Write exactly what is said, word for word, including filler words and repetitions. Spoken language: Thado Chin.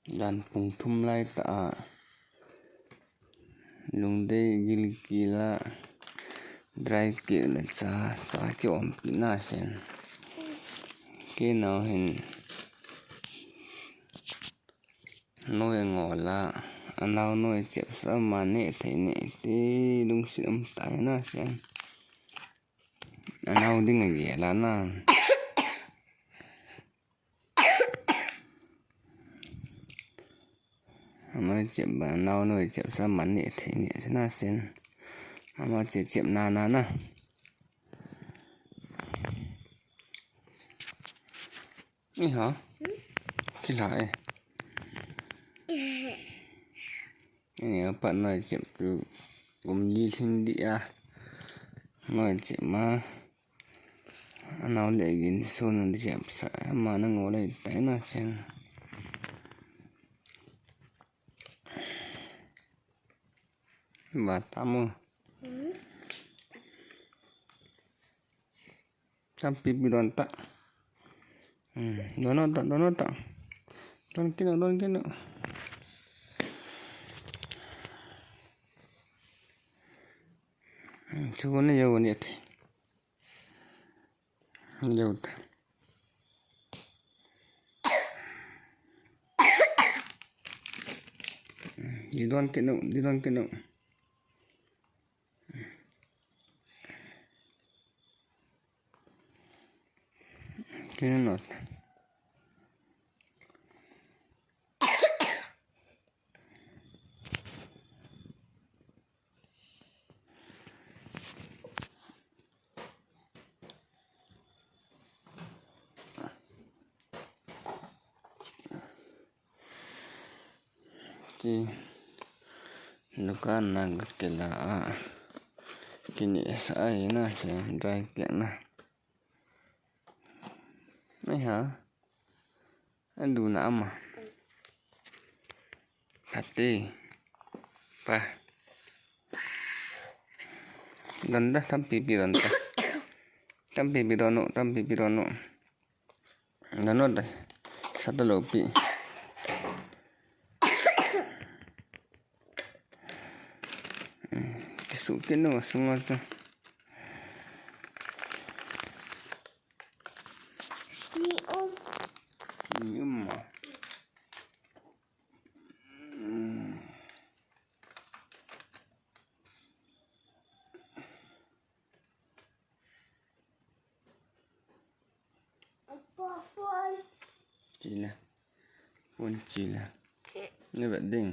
Dan pung thum lai ta a. Lungdei gilkel a. Dry cake le cha, cha kiom pi na sen. Kei nau hin. Noi ngol a. Anau noi chep sa ma ne thei ne ti lungsi um tai na sen. Anau ding a gel a na. Anau chep ba, anau noi chep sa man ne thei ne na sen. Ama che chep na na na. Ni ha? Kila e. Ni apa noi chep tu kum li thing di a. Noi chep ma. Anau le gin sun di chep sa. Ma na ngol le tai na sen. Ba tamu. Tampi pi don ta. Hmm, don ta, don ta. Don kino, don kino. Hmm, chuko ne yo ne te. Yo ta. Hmm, di don kino, di don kino. Kino not. Ti dukan na ga kila a. Kini sa ai na se dry cake na. Mai ha. Adu na ama. Pati. Pa. Don da, tampi pi don ta. Tampi pi don no, tampi pi don no. Don no da. Sa ta lo pi. Kisu kino sunga ta. Ni um. Ni um ma. Chila. Phone chila. Ne ba ding.